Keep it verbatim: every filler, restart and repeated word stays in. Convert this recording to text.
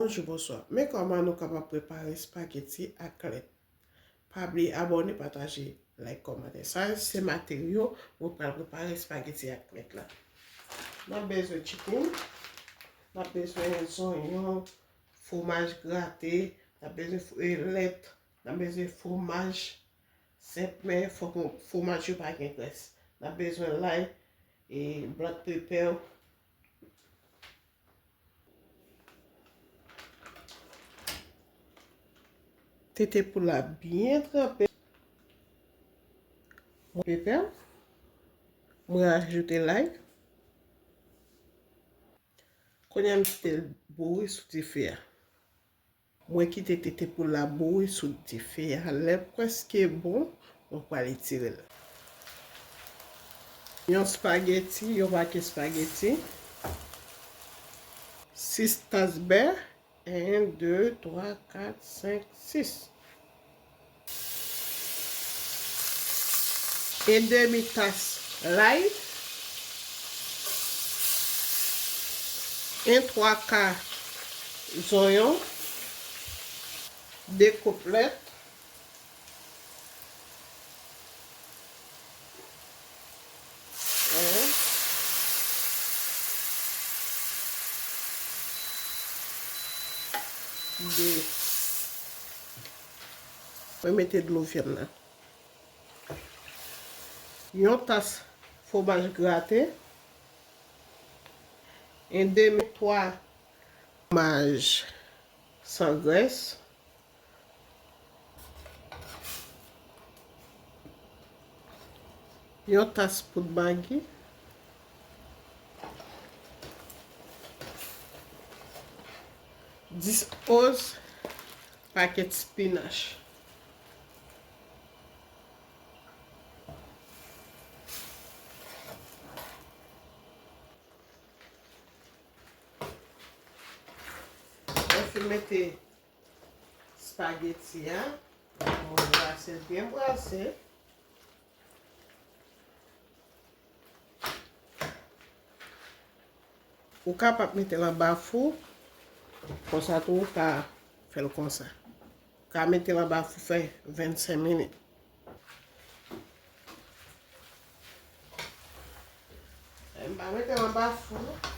Bonjou, bonswa. Men kòman nou kapab prepare espageti ak klèt. Pa bliye abòne, pataje, like, kòmante. Sa se materyo mwen pral prepare espageti ak klèt la. N ap bezwen chicken, n ap bezwen zonyon, fwomaj grate, n ap bezwen fw-, e, lèt, n ap bezwen fwomaj senp, men fòk fwomaj yo pa gen grès. N ap bezwen lay, e, black pepper. Tete poul la byen tranpe. Mwen pepè. Mwen ajoute lay. Kounye a m kite l boure sou dife a. Mwen kite tete poul la boure sou dife a. Lè l prèske bon, mwen pral etire l. Yon espageti, yon pake espageti. Sis tas bè. En, de, twa, kat, senk, sis. En demi tas lay. En twa ka zonyon. De koup lèt. En. De. Mwen mete dlo vyann nan. Yon tas fwomaj grate. En demi twa fwomaj san grès. Yon tas poud magi. Dis onz pakèt spinach. Mwen fin mete espageti a. Mwen brase l byen brase. Ou kapab mete l anba fou. Konsa tou, ou ka fè l konsa. Ou ka mete l anba fou fè vennsenk minit. M pa mete l anba fou.